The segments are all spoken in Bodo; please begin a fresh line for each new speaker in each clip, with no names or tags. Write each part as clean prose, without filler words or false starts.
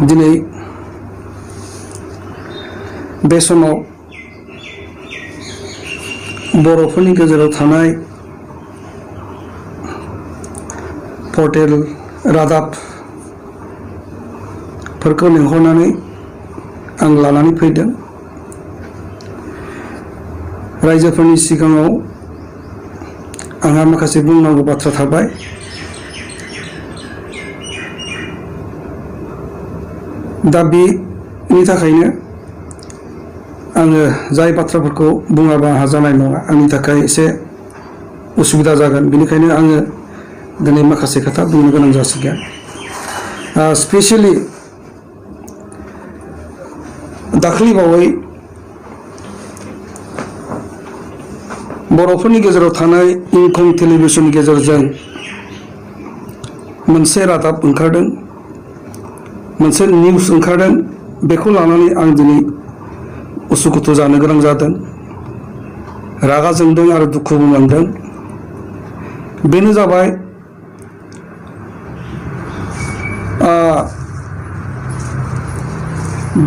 दिनै बे समाव बर'फोरनि गेजेराव थानाय पर्टेल रादाबफोरखौ लिंहरनानै आं लानानै फैदों। रायजोफोरनि सिगाङाव आंहा माखासे बुंनांगौ बाथ्रा थाबाय। दा बेनि थाखायनो आङो जाय बाथ्राफोरखौ बुङाबा आंहा जानाय नङा, आंनि थाखाय एसे उसुबिदा जागोन। बेनिखायनो आङो दिनै माखासे खोथा बुंनो गोनां जासिगोन। स्पेसियेलि दाख्लैबावै बर'फोरनि गेजेराव थानाय इंखं टेलिभिजननि गेजेरजों मोनसे रादाब ओंखारदों, मोनसे निउस ओंखारदों। बेखौ लानानै आं दिनै उसुखुथु जानो गोनां जादों, रागा जोंदों आरो दुखुबो मोनदों। बेनो जाबाय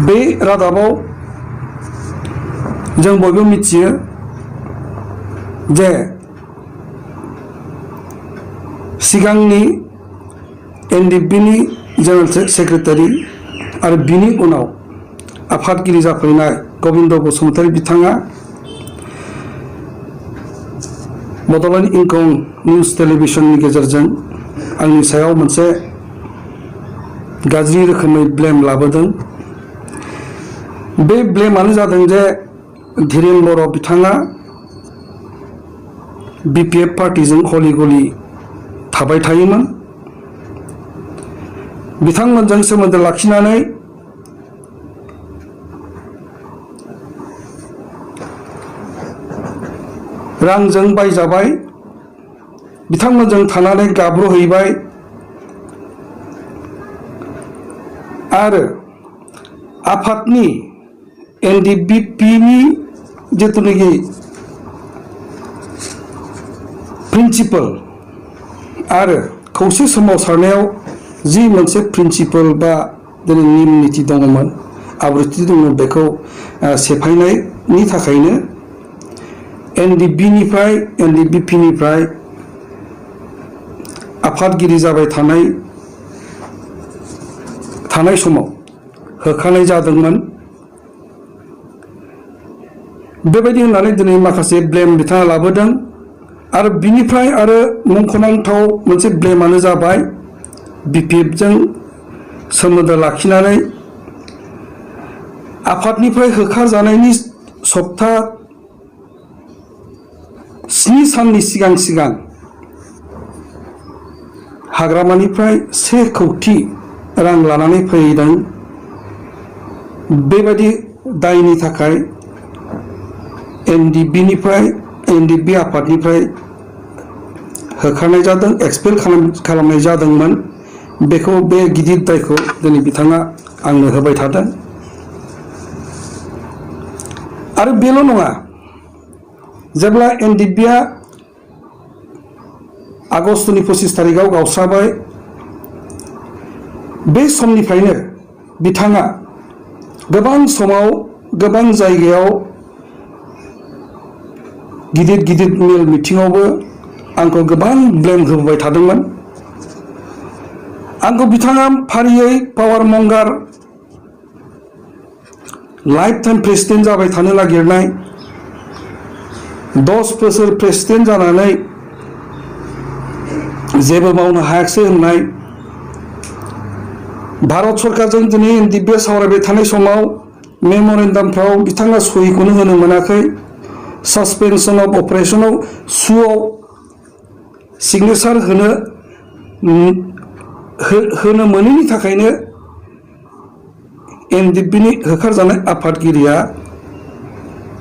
बे रादाबाव जों बयबो मिथियो जे सिगांनि एनडिएफबिनि जेनेरेल सेक्रेटारि आरो बिनि उनाव आफादगिरि जाफैनाय गबिन्द बसुमतारी बिथाङा बड'लेण्ड इंखं निउस टेलिभिजननि गेजेरजों आंनि सायाव मोनसे गाज्रि रोखोमै ब्लेम लाबोदों। बे ब्लेमानो जादों जे धीरेन बर' बिथाङा बिपिएफ पार्टिजों हलि गलि थाबाय थायोमोन। बिथांमोनजों सोमोन्दो लाखिनानै रांजों बायजाबाय, बिथांमोनजों थानानै गाब्र'हैबाय आरो आफादनि एनडिएफबिनि जिथुनाखि प्रिन्सिपाल आरो खौसे सोमावसारनायाव जि मोनसे प्रिन्सिपाल बा दिनै नेम निथि दङमोन, आब्रुथि दङमोन, बेखौ सेफायनायनि थाखायनो एनडिएफबिनिफ्राय आफादगिरि जाबाय थानाय समाव होखानाय जादोंमोन। बेबायदि होननानै दिनै माखासे ब्लेम बिथाङा लाबोदों। आरो बिनिफ्राय आरो मुंख'नांथाव मोनसे ब्लेमानो जाबाय बिपिएफजों सोमोन्दो लाखिनानै आफादनिफ्राय होखारजानायनि सप्ता 7 साननि सिगां हाग्रामानिफ्राय 1 कौटि रां लानानै फैदों। बेबायदि दायनि थाखाय एनडिएफबि आफादनिफ्राय होखारनाय जादों, एक्सपेल खालामनाय जादोंमोन। बेखौ बे गिदिर दायखौ दिनै बिथाङा आंनो होबाय थादों। आरो बेल' नङा, जेब्ला एनडिएफबिआ आगष्टनि 25 तारिखआव गावस्राबाय, बे समनिफ्रायनो बिथाङा गोबां समाव गोबां जायगायाव गिदिर मेल मिटिङावबो आंखौ गोबां ब्लेम होबाय थादोंमोन। आंखौ बिथाङा फारियै पावार मंगार, लाइफ टाइम प्रेसिडेन्ट जाबाय थानो नागिरनाय, 10 बोसोर प्रेसिडेन्ट जानानै जेबो मावनो हायाखिसै होननाय, भारत सरकारजों दिनै एनडिएफबिआ सावरायबाय थानाय समाव मेम'रेन्डामफ्राव बिथाङा सहिखौनो होनो मोनाखै, सासपेनसन अफ अपारेशनाव सुआव सिगनेसार होनो मोनैनि थाखायनो एनडिएफबिनि होखारजानाय आफादगिरिया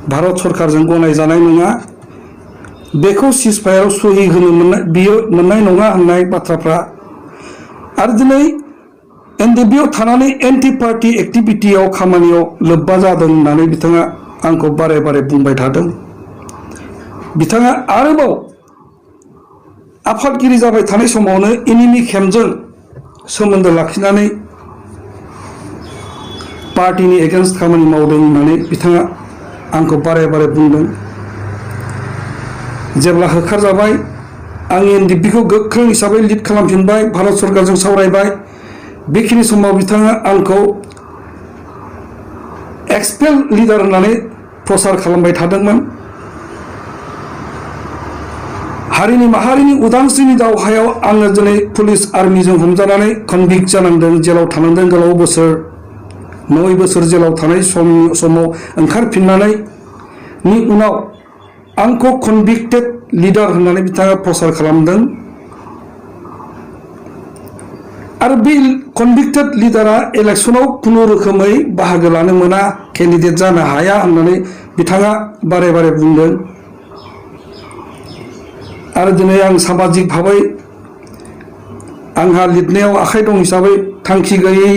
भारत सरकारजों गनायजानाय नङा, बेखौ सिजफायाराव सहि होनो मोननाय नङा होननाय बाथ्राफ्रा। आरो दिनै एनडिएफबिआव थानानै एन्टि पार्टि एक्टिभिटियाव खामानियाव लोब्बा जादों होननानै बिथाङा आंखौ बारे बारे बुंबाय थादों। बिथाङा आरोबाव आफादगिरि जाबाय थानाय समावनो एनिमि केम्पजों सोमोन्दो लाखिनानै पार्टीनि एगेन्स्ट खामानि मावदों होननानै बिथाङा आंखौ बारे बारे बुंदों। जेब्ला होखारजाबाय आं एनडिएफबि खौ गोख्रों हिसाबै लिड खालामफिनबाय, भारत सरकारजों सावरायबाय। बेखिनि समाव बिथाङा आंखौ एक्सपेल लिडार होननानै प्रसार खालामबाय थादोंमोन। हारिनि माहारिनि उदांस्रिनि दावहायाव आङो दिनै पुलिस आर्मिजों हमजानानै कनभिक्ट जानांदों, जेलाव थानांदों गोलाव बोसोर, 9 बोसोर जेलाव थानाय समाव ओंखारफिननानै नि उनाव आंखौ कनभिक्टेड लिडार होननानै बिथाङा प्रसार खालामदों। आरो बे कनभिक्टेड लिडारा इलेक्शनाव खुनु रोखोमै बाहागो लानो मोना, केन्डिडेट जानो हाया होननानै बिथाङा बारे बारे बुंदों। आरो दिनै आं सामाजिक भाबै आंहा लिरनायाव आखाइ दं हिसाबै थांखि गैयै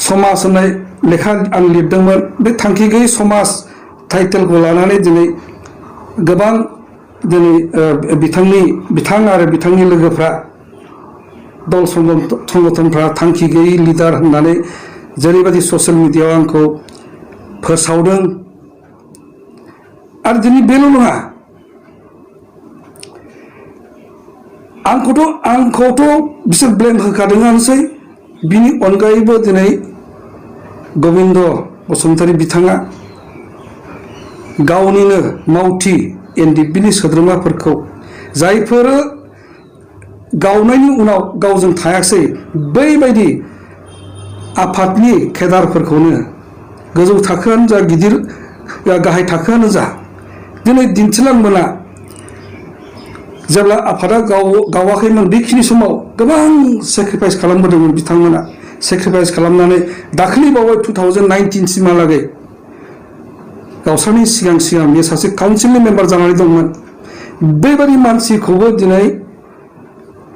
समाज होननाय लेखा आं लिरदोंमोन। बे थांखि गैयै समाज टाइटेलखौ लानानै दिनै गोबां बिथां आरो बिथांनि लोगोफ्रा दल संगठनफ्रा थांखि गैयै लिडार होननानै जेरैबायदि ससियेल मिडियायाव आंखौ फोसावदों। आरो दिनै बेल' नङा, आंखौथ' बिसोर ब्लेम होखादोंआनोसै। बिनि अनगायैबो दिनै गबिन्द बसुमतारी बिथाङा गावनिनो मावथि एनडिएफबि सोद्रोमाफोरखौ, जायफोर गावनायनि उनाव गावजों थायासै, बैबायदि आफादनि केडारफोरखौनो, गोजौ थाखोआनो जा गिदिर गाहाय थाखोआनो जा, दिनै दिन्थिलांमोना जेब्ला आफादा गावाखैमोन बेखिनि समाव गोबां सेक्रिफाइस खालामबोदोंमोन बिथांमोना। सेक्रिफाइस खालामनानै दाखालि बावै 2019 सिमहालागै गावस्रानि सिगां बे सासे काउन्सिलनि मेम्बार जानानै दंमोन। बेबायदि मानसिखौबो दिनै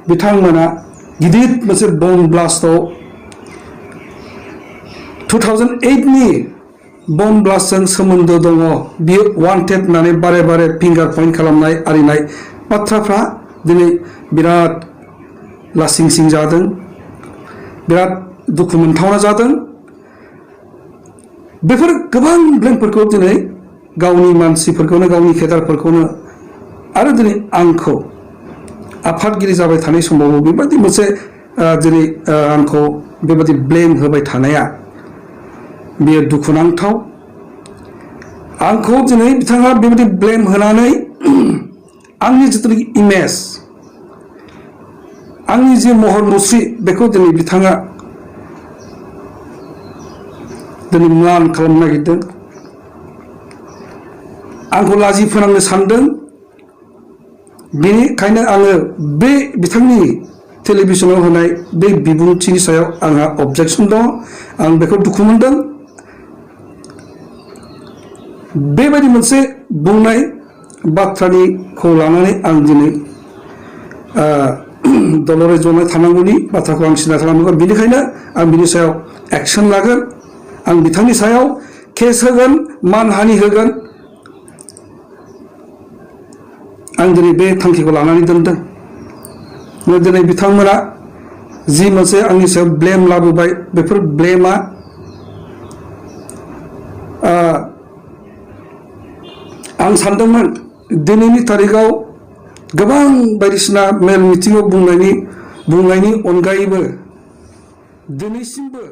बिथांमोना गिदिर मोनसे बम ब्लास्टआव 2008 नि बम ब्लास्टजों सोमोन्दो दङ, बियो वान्टेड होननानै बारे बारे फिंगार पइन्ट खालामनाय आरिनाय बाथ्राफ्रा दिनै बिराद लासिं सिं जादों, बिराद दुखु मोनथावना जादों। बेफोर गोबां ब्लेमफोरखौ दिनै गावनि मानसिफोरखौनो, गावनि केडारफोरखौनो, आरो दिनै आंखौ आफादगिरि जाबाय थानाय समावबो बेबायदि मोनसे दिनै आंखौ बेबायदि ब्लेम होबाय थानाया बेयो दुखुनांथाव। आंखौ दिनै बिथाङा बेबायदि ब्लेम होनानै आंनि जिथुनाखि इमेज, आंनि जे महर मुस्रि, बेखौ दिनै बिथाङा दिनै म्लान खालामनो नागिरदों, आंखौ लाजि फोनांनो सानदों। बेनिखायनो आङो बे बिथांनि टेलिभिजनाव होनाय बे बिबुंथिनि सायाव आंहा अबजेक्सन दङ। आं बेखौ दुखु मोनदों। बेबायदि मोनसे बुंनाय बाथ्राखौ लानानै आं दिनै दलरै जनाय थानांगौनि बाथ्राखौ आं सिन्था खालामगोन। बेनिखायनो आं बिनि सायाव एक्सन लागोन। आं बिथांनि सायाव केस होगोन, मानहानि होगोन। आं दिनै बे थांखिखौ लानानै दोनदों। दिनै बिथांमोना जि मोनसे आंनि सायाव ब्लेम लाबोबाय, बेफोर ब्लेमा आं सानदोंमोन दिनैनि तारिखाव गोबां बायदिसिना मेल मिटिङाव बुंनायनि अनगायैबो दिनैसिमबो